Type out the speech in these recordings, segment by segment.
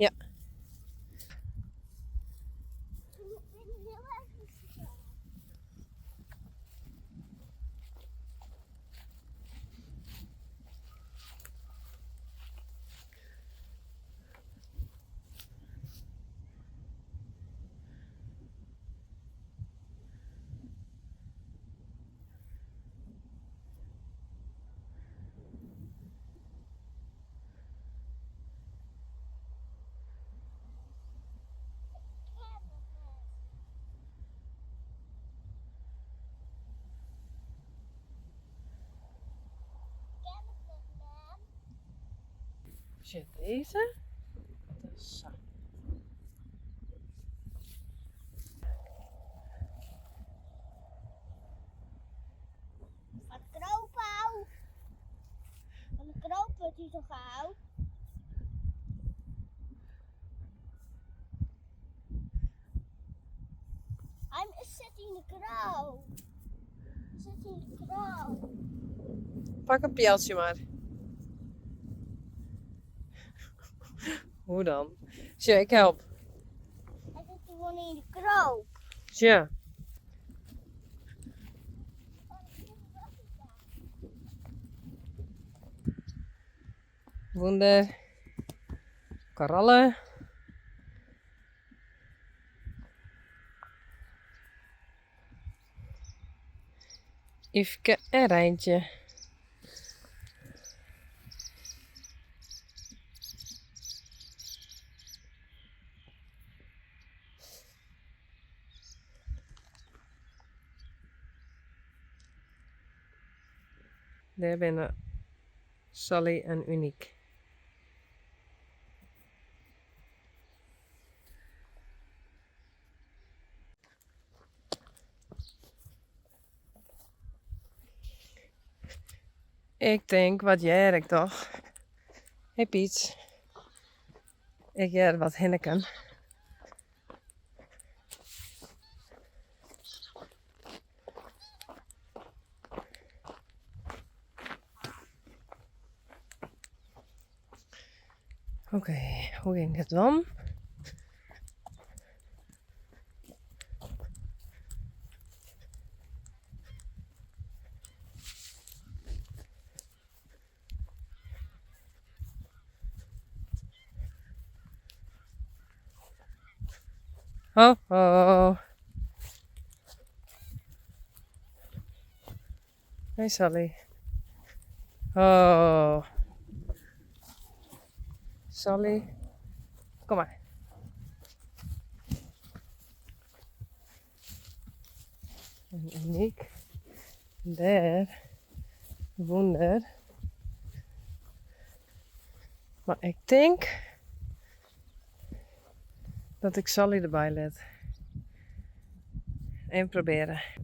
Ja. Sjoch dizze. Sa. Van de kroop hou. Van de kroop wordt hij zo gauw. Hij zit in de kroop. Zit in de kroop. Pak in pealtsje mar. Hoe dan? Sjoch, ik help. Hij zit gewoon in de kroop. Sjoch. Wûnder. Koralle. Yfke en Reintje. Dêr binne Sally en Uniek. Ik tink, wat hear ik toch? Hey Piet. Ik hear wat hinniken. Oké, hoe ging dit dan? Ho, ho. Hey Sally. Oh. Sally. Kom mar. En Uniek. Dêr. Wûnder. Mar ik tink dat ik Sally derby lit. Even probearje.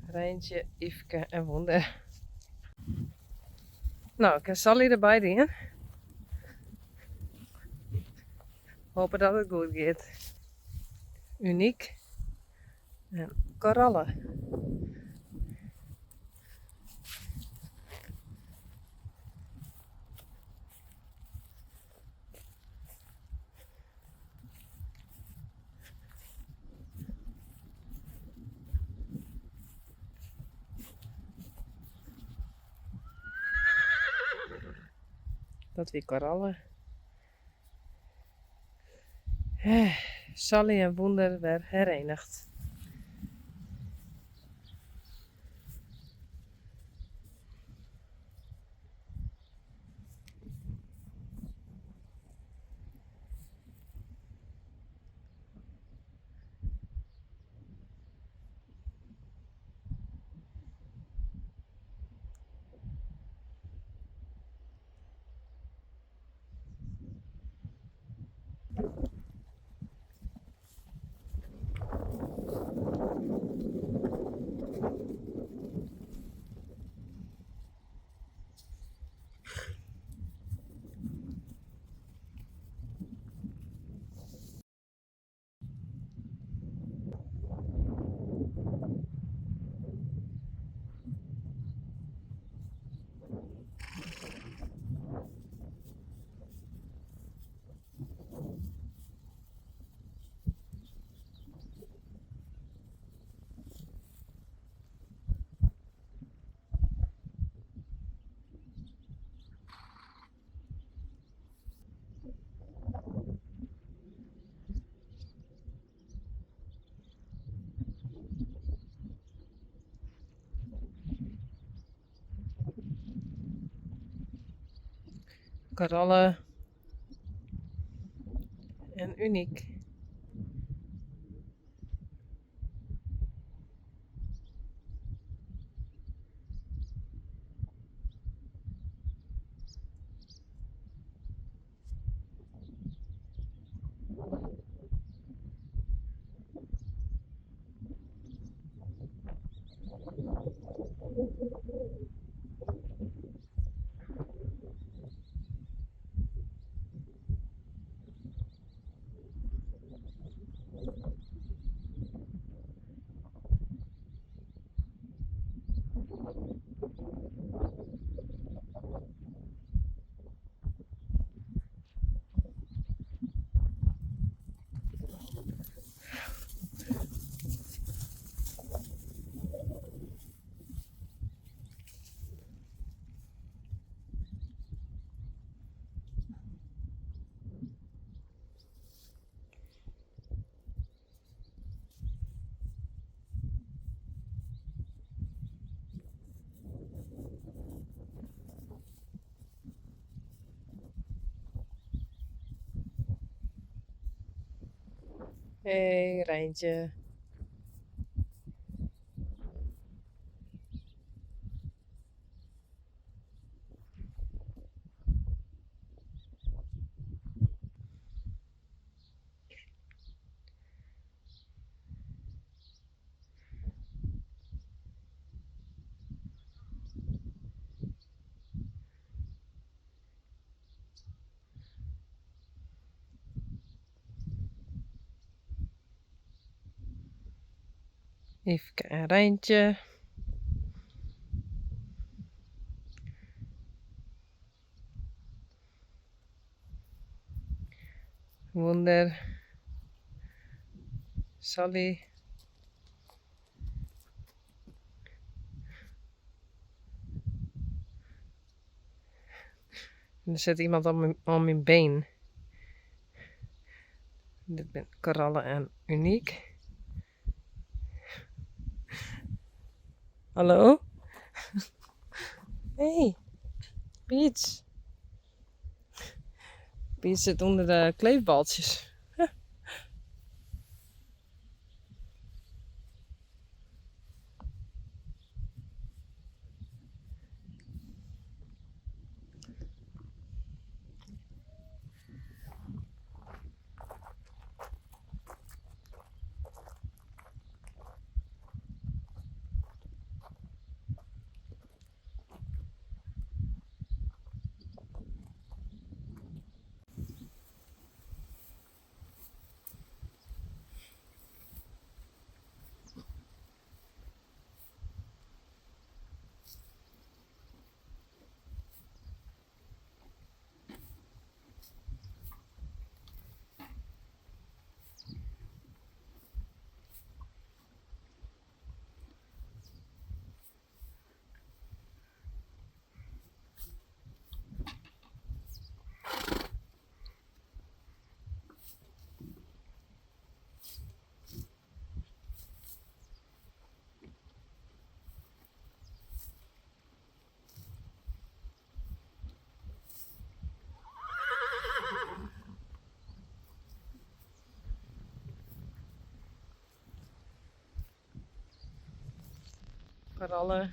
Reintje, Yfke en Wûnder. No, ik ha Sally derby dien. Hope dat it goed giet. Uniek en Koralle. Dat wie Koralle. Sally en Wûnder wer herenigd. Koralle en Uniek. Hey, Rijntje. Yfke en Rijntje. Wûnder. Sally. En der sit iemand oan myn been. Dit binne Koralle en Uniek. Hallo? Hey, Piet. Piet sit ûnder de kleefbaltsjes. Koralle.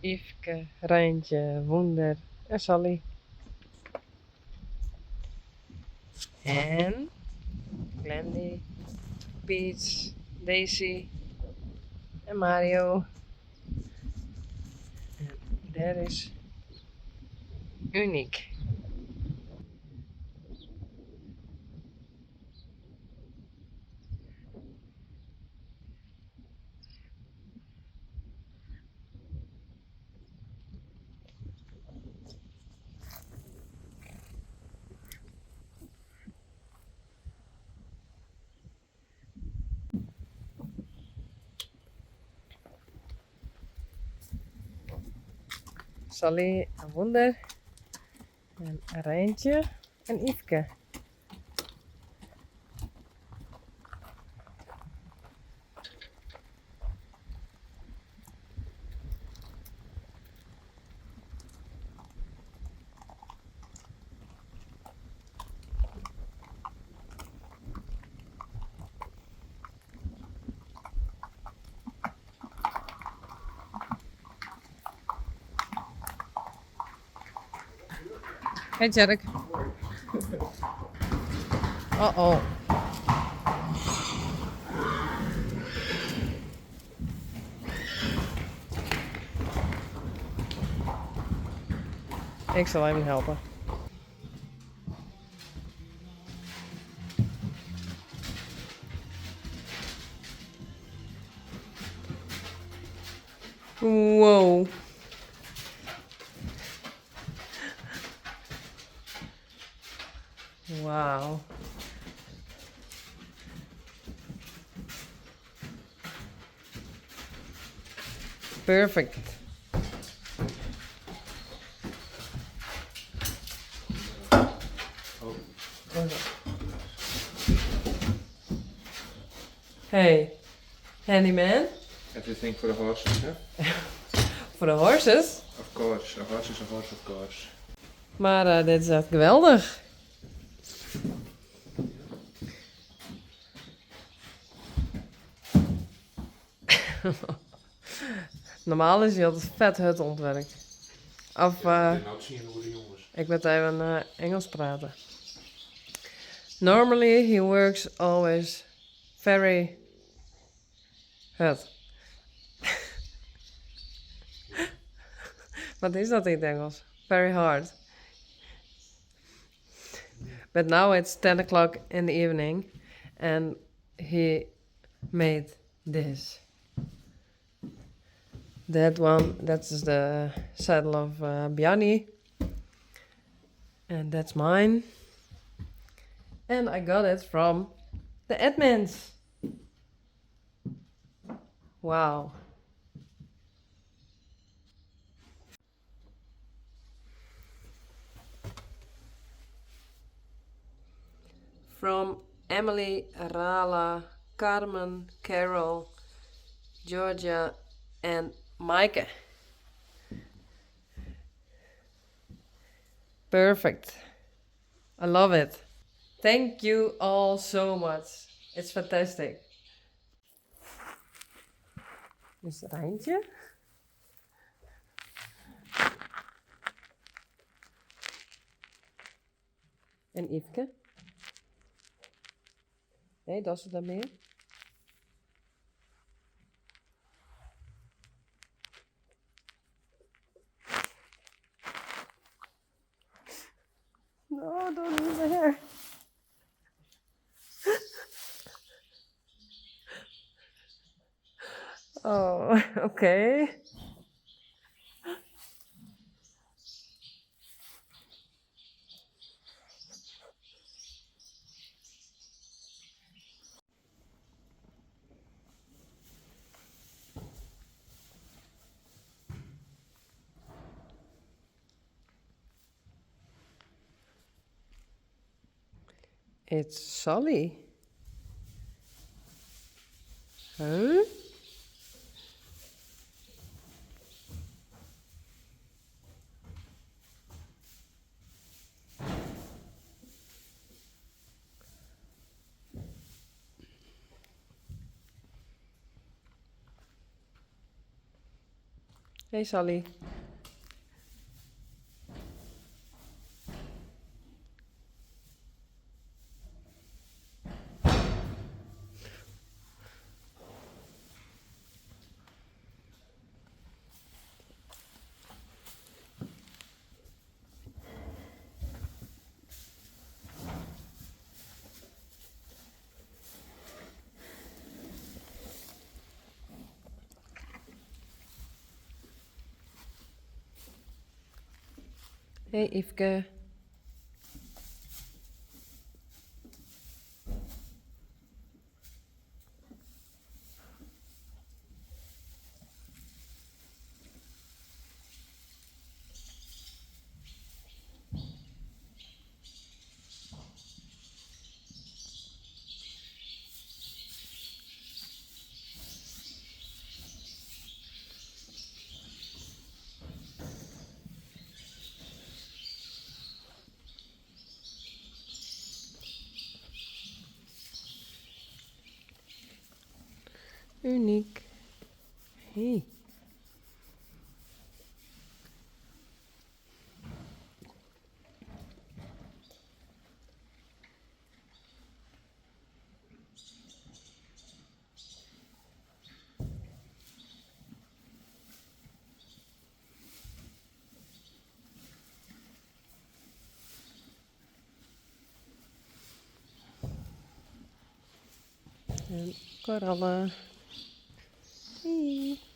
Yfke, Rijntje, Wûnder en Sally. En Glendy, Piet, Daisy en Mario. En dêr is Uniek. Sally en Wûnder en Rijntje en Yfke. Hey Tjerk. Oh oh. Ik zal even helpen. Wow. Wow. Perfect. Hey, handyman. Everything for the horses, huh? For the horses? Of course, a horse is a horse, of course. Maar dit is echt geweldig. Normaal is hij altijd vet hut ontwerk. Of, Ja, nou zien hoe de jongens. Ik moet even Engels praten. Normally he works always very hard. Wat is dat in het Engels? Very hard. But now it's 10 o'clock in the evening and he made this. That one, that's the saddle of Bjarni. And that's mine. And I got it from the admins. Wow. From Emily, Rala, Carmen, Carol, Georgia and Maaike. Perfect. I love it. Thank you all so much. It's fantastic. Is het Reintje? En Yveske? Nee, dat is het dan meer. No, don't leave my hair. Oh, okay. It's Sally. Huh? Hey Sally. Hey Yveske. Uniek. Hey. En korallen. Hey.